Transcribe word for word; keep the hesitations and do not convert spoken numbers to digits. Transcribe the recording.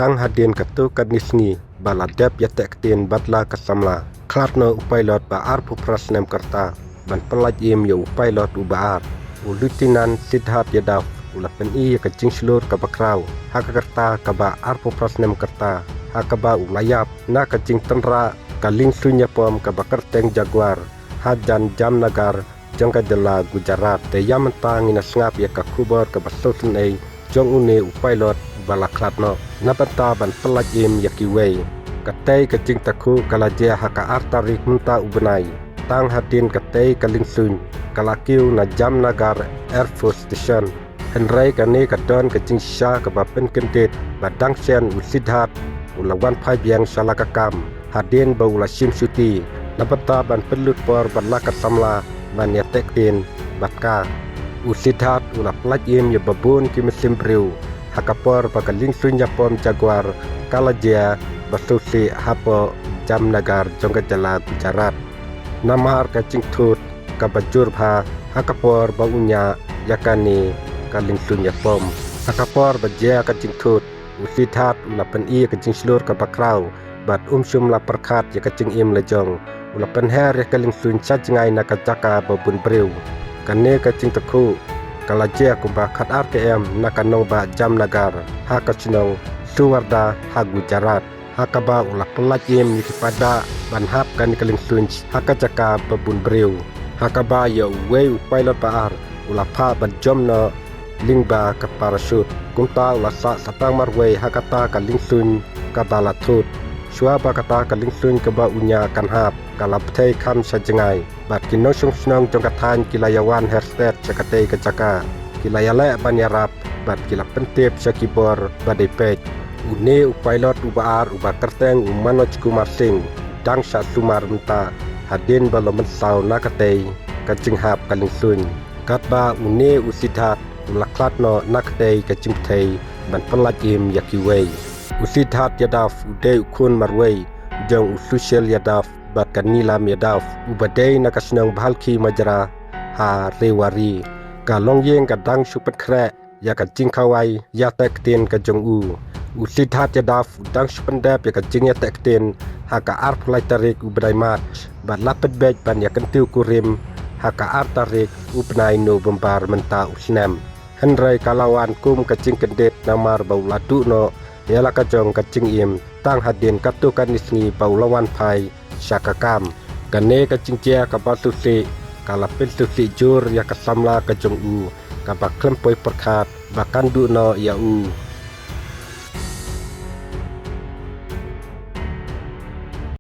Tang hadien katto katne sngi ba la dep ïateh ktien bad la ka samla, khlad noh u pilot ba arphew phra snem ka rta ban pyllait im ïa u pilot uba ar. U Lieutenant Siddharth Yadav u la pyni ïa ka jingshlur kaba khraw ha ka rta kaba arphew phra snem ka rta, ha kaba u la ïap na ka jingtynrah ka liengsuiñ ïapom kaba kyrteng Jaguar hajan Jamnagar jong ka jylla Gujarat. Te ïa mynta ngin ïa sngap ïa ka khubor kaba sngewsynei jong une u pilot ba la khlad noh. Na bynta ban pyllait im ïa kiwei, katei ka jingtakhuh ka la jia ha ka ar tarik mynta u bnai. Tang hadien katei ka liengsuiñ ka la kiew na Jamnagar Air Force Station. Hynrei kane ka don ka jingshisha kaba pynkyndit ba dang shen u Siddharth u la wan phai biang sha la ka kam hadien ba u la shim shuti. Na bynta ban pynlut por bad la ka samla ban ïateh ktien bad ka, u Siddharth u la pyllait im ïa babun ki mynsiem briew ha ka por ba ka liengsuiñ ïapom Jaguar ka la jia ba sngewsih hapoh Jamnagar jong ka jylla Gujarat. Namar ka jingthut kaba jur bha ha ka por ba u ñiah ïa kane ka liengsuiñ ïapom. Ha ka por ba jia ka jingthut, u Siddharth u la pyni ïa ka jingshlur kaba khraw bad um shym la pyrkhat ïa ka jingim la jong. U la pynher ïa ka liengsuiñ sha jngai na ka jaka ba bun briew. Kane ka jingtakhuh ka la jia kumba khatar km na ka nongbah Jamnagar ha ka shnong Suwarda ha Gujarat, ha kaba u la pyllait im ïa ki paidbah ban hap kane ka liengsuiñ ha ka jaka ba bun briew, ha kaba ïa uwei u pilot ba ar u la phah ban jump noh lyngba ka parachute. Kumta u la sah satang marwei ha kata ka liengsuiñ kaba la thut. Shuwa ba kata ka liengsuiñ kaba u ñiah kan hap, ka la bthei kham sha jngai bad ki nongshong shnong jong ka thaiñ ki la ïa wan her stet sha katei ka jaka. Ki la ïaleh ban ïarap bad ki la pyntip sha ki bor ba dei peit. Une u pilot uba ar uba kyrteng u Manoj Kumar Singh dang shah sumar mynta hadien ba la mynsaw na katei ka jinghap ka liengsuiñ. Katba une u Siddharth u la khlad noh na katei ka jingbthei ban pyllait im ïa kiwei. U Siddharth Yadav u dei u khun marwei jong u Sushil Yadav bad ka Neelam Yadav, uba dei na ka shnong Bhalki Majra ha Rewari. Ka longïing ka dang shu pynkhreh ïa ka jingkhawai ïateh ktien ka jong u. U Siddharth Yadav u dang shu pyndep ïa ka jingïateh ktien ha ka arphew lai tarik u bnai March bad la pynbeit ban ïa kyntiew kurim ha ka ar tarik u bnai November mynta u snem. Hynrei ka la wan kum ka jingkyndit namar ba u la duh noh ïa la ka jong ka jingim tang hadien katto katne sngi ba u la wan phai sha ka kam. Kane ka jingjia kaba sngewsih ka la pynsngewsih jur ïa ka samla ka jong u, kaba khlem poi pyrkhat ba kan duh noh ïa u.